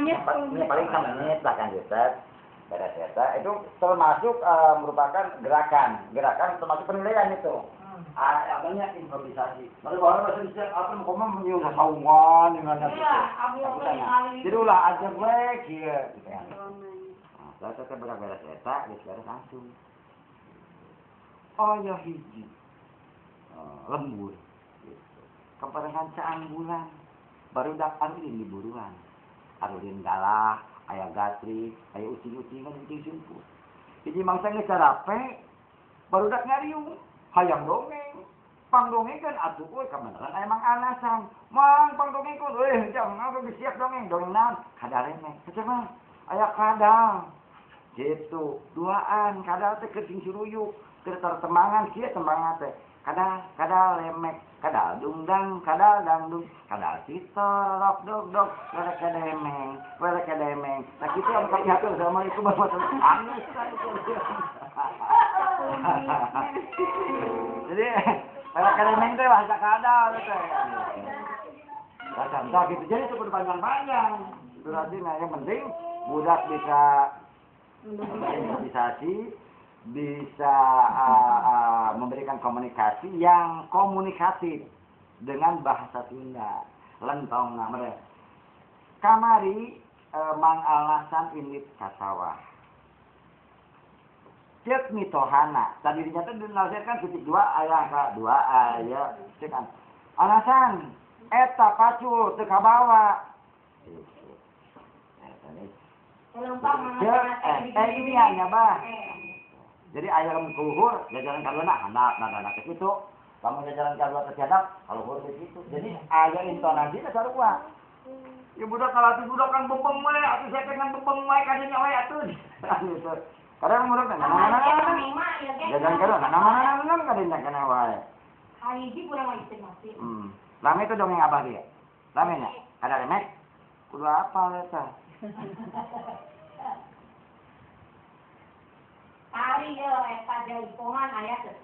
Menit. Ini paling 1 menit lah kan gitu. Beres eta itu termasuk merupakan gerakan, gerakan termasuk penilaian itu. Ah, apanya improvisasi. Lalu orang bahasa bisa apa ngomong menyuruh saungan dengan Iya, gitu. aku Aku mau tanya. ningali. Jadi ulah aja we kieu gitu kan. Nah, saya teh beres beres eta, geus beres langsung. Oh ya hiji. Lembur gitu. Kaparengan caang bulan. Barudak arulin di buruan. Arulin galah, aya gatrik, aya ucing-ucingan, ucing simput. Hiji mangsa geus carape, barudak ngariung, hayang dongeng. Pang dongengkeun atuh euy kabeneran aya Mang Alasan. Mang pang dongengkeun euy jang aku geus siap dongeng, dongeng naon? Kadal remek. Teh mah aya kadal. Gitu, duaan kadal teh keur sing suruyuk, keur tartembangan kieu tembangan teh. Kadal, kadal lemek, kadal dungdang, kadal dangdung, kadal sitor, dog dog, welek kedemeng, welek kedemeng. Nah gitu yang kami hatur. Assalamualaikum warahmatullahi wabarakatuh. Jadi welek kedemeng teh bahasa kadal teh. Nah, contoh gitu. Jadi itu kudu panjang-panjang. Berarti nah yang penting budak bisa berimprovisasi, bisa memberikan komunikasi yang komunikatif dengan bahasa Sunda. Lentong nah mereka. Kamari Mang Alasan indit ka sawah. Cek mitohana. Tadi dinyata dinasirkan titik dua aya angka dua aya cek an. Alasan eta pacul teu kabawa. Gitu. Eta nih. Cek ini hanya bah. Jadi ayam keluhur jajaran kadua handap nah kitu. Lamun jajaran kadua teu hadap kaluhur teh kitu. Jadi aya intonasi teh sarua. Ya budak kalatih budak kan bebeng we atuh saya teh ngan bebeng we kadinya we atuh. Gitu. Kadang budak teh nah nah nah. Jajaran kadua nah nah nah nah kadinya kana wae. Hiji kurang lagi masih. Lame itu dongeng abah dia. Lame nya. Ada remek. Kudu apal eta. Tari ya eta jaipongan aya teh.